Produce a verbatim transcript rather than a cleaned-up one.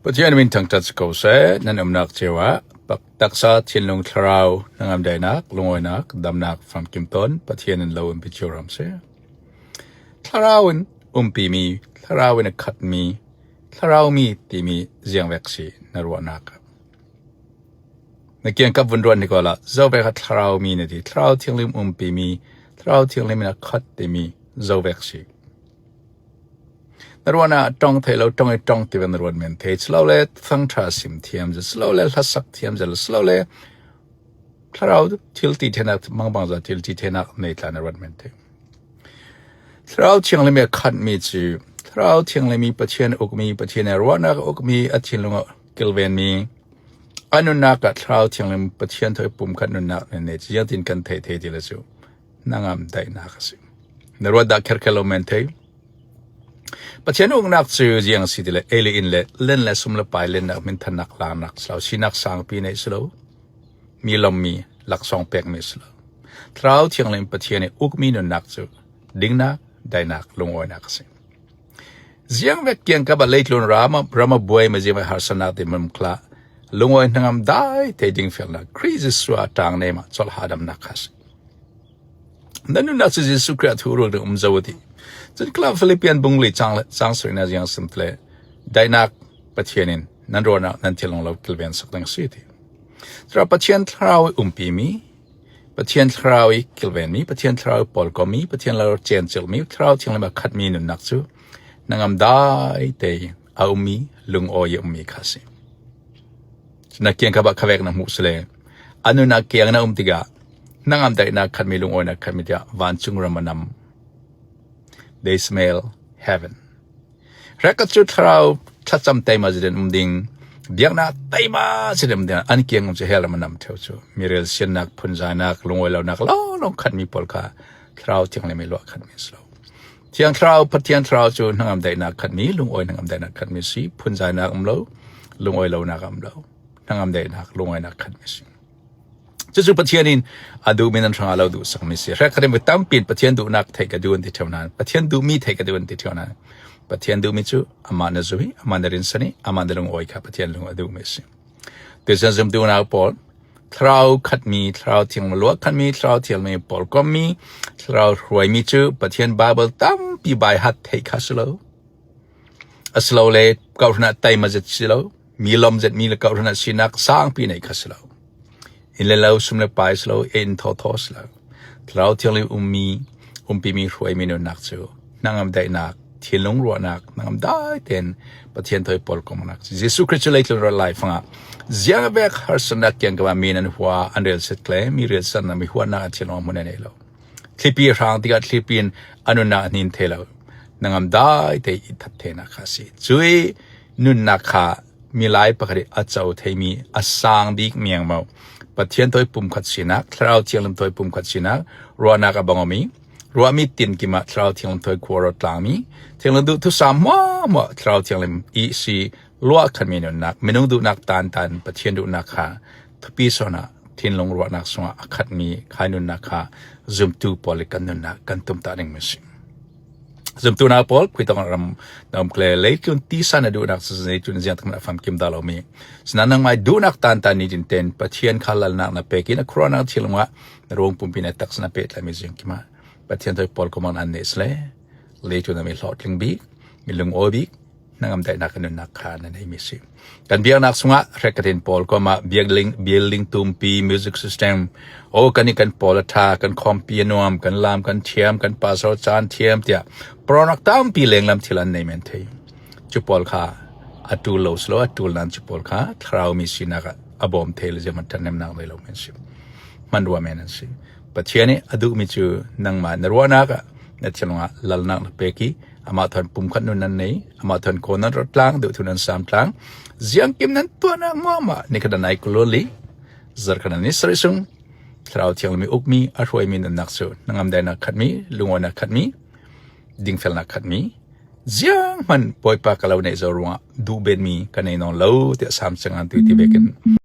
Pathian min thangtat ko seh, nan umnak ciang ah, pak taksa thinlung thlarau, nangamdaihnak, lungawinak, damnak, famkim ton, Pathian in lo umpi ciu ram seh. Thlarau in umpi mi, thlarau in a khat mi, thlarau mi timi ziang vek si na ruahnak. Na kiangkap vun ruat ni ko la, zo vek a thlarau mi na ti, thlarau thianghlim umpi mi, thlarau thianghlim in a khat timi, zo vek si. Na ruahnak tong thei lo, tong i tong ti vek na ruat men thei, silo le thangtha sim thiam, silo le hlasak thiam, silo le thlarau thil ti theinak, mangbang za thil ti theinak nei tla na ruat men thei. Thlarau thianghlim a khat mi ci, thlarau thianghlim mi Pathian uk mi, Pathian a ruahnak uk mi, a thinlung a kilven mi, a nunnak a thlarau thianghlim Pathian thawi pum khat nunnak nen nei ci, ziang tin kan thei thei ti le cu, nangamdaihnak a si. Na ruat dah kherkher lo men thei. Pathian uknak cu ziang si ti le, ei le in le, len le sum le pai, lennak, minthannak, langnak, silo, sinak sangpi nei silo, mi lom mi, laksawng pek mi silo. Thlarau thianghlim Pathian i uk mi nunnak cu, dingnak, daihnak, lungawinak a si. Ziang vek kiangkap a leitlun ram a, ram a buai ma ziang vek harsanak ti mumkhla, lungawi nangamdai te dingfelnak, Khrih Jesuh a tang nei ma, colh hadamnak kha si. Na nunnak cu Jesuh Khrih a thurul ding um zo a ti. Cun kla Philippian bung li cang le, cang sui na ziang sim le, daihnak Pathian in, nan ruahnak, nan thinlung lo kilven sak ding si ti. Thlarau Pathian thlarau i umpi mi, Pathian thlarau i kilven mi, Pathian thlarau i pawlkom mi, Pathian lo cencil mi, thlarau thianghlim a khat mi nunnak cu, nangamdai te a um mi, lungawi a um mi kha si. Na kiangkap a khavek na hmuh si le, a nunnak kiang na um tikah, nangamdaihnak khat mi, lungawinak khat mi tikah, vancung ram a nam. They smell heaven. Rek a cu thlarau thlacam teima zidin um ding, biaknak teima zidin um ding, an kiang um cu hell ram a nam theu cu. Mi rel siannak, phunzainak, lungawi lonak, lo lo khat mi pawl kha, thlarau thianghlim i luah khat mi si lo. Thiang thlarau, Pathian thlarau cu nangamdaihnak khat mi, lungawi nangamdaihnak khat mi si, phunzainak um lo, lungawi lonak um lo, nangamdaihnak, lungawinak khat mi si. Cucu Pathian in a duhmi nan hrangah lo duhsak mi si. Hrekkhat in mi tampi in Pathian duhnak theih ka duh an ti ṭheu nan, Pathian duhmi theih ka duh an ti ṭheu nan. Pathian duhmi cu amah na zu hi, amah na rinsan hi, amah na lungawi kha Pathian lung a duhmi si. Tuisan zumtu unau pawl, thlarau khatmi, thlarau thiang luah khatmi, thlarau thiangmi pawlkommi, thlarau hruaimi cu Pathian Baibal tampi baihat theih kha si lo. Asilole, kawhhran ah taima zet si lo, mi lom zetmi le kawhhran ah sinak sangpi nei kha si lo. Inn le lo, sum le pai si lo, ei in thawthaw si lo. Thlarau thianghlim ummi, umpimi hruaimi nunnak cu hnangam daihnak, thinlung ruahnak, hnangam dai tein Pathian thawi pawlkom awknak si. Jesuh Khrih cu leitlun rawt laifangah ziang vek harsatnak kiangkap ah mi nan hua an rel set kle, mi rel sannak, mi huatnak a thinlung hmun a nei lo. Thlipi a hrang tikah thlipi in a nunnak a hnin thei lo. Hnangam dai tein i that theinak kha a si. Cui nunnak kha milai pakhat i a co theimi, a sang bik miangmo, Pathian thawi pumkhat sinak, Thlarau Thianghlim thawi pumkhat sinak, ruahnak a bang awmi, ruahmi tinkim ah Thlarau Thianghlim thawi khuarawt tlangmi, thianghlim duh thusam hmuahhmuah Thlarau Thianghlim i si luah khatmi nunnak, minung duhnak tantan Pathian duhnak kha thupi sawn ah thinlung ruahnak sungah a khatmi khai nunnak kha zumtu pawl i kan nunnak kan tumtah dingmi si. Zumtu nau pawl, khuitawng ram na um kle, leitlun tisa na duhnak cu zeitlun ziangtak hmanh a famkim dah lomi. Sinain nangmah i duhnak tantan nitin tein Pathian kha lalnak na pek in a khuaruahnak thinlung ah na ruang pumpi na taksa na pehtlami ziangkim ah Pathian thawi pawlkom awknak an neih si le, leitlun ah mi hlawhtling bik, mi lungawi bik, hnangam daihnak a nunnak kha na neimi si. Kan biaknak sungah hrekkhat in pawlkom ah biakling, building tumpi, music system, aw, kan i kan pawl a ṭha, kan khawmpi a nuam, kan lam kan thiam, kan pastor caan thiam tiah pawlnak tampi lenglam thil an nei men thei. Cu pawl kha a ṭul lo si lo, a ṭul nan cu pawl kha thlarau mi sinak ah a bawm thei le ziaman ṭhathnemnak nei lo men si. Hmanrua men an si. Pathian i a duhmi cu nangmah na ruahnak ah na thinlung ah lalnak na pek i, amah thawn pumkhat nun nan nei, amah thawn kawl nan rawt tlang, duhthuk nan sam tlang. Ziangkim nan tuahnak hmuahhmuah, nikhat a nai kul li, zarhkhat a ni sarih sung, Thlarau Thianghlim i ukmi, a hruaimi nunnak cu, hnangam daihnak khatmi, lungawinak khatmi, dingfelnak khatmi, zianghman Bawipa ka lo neih zo ruangah duh betmi ka nei nawn lo, tiah Sam cang an tui ti vekin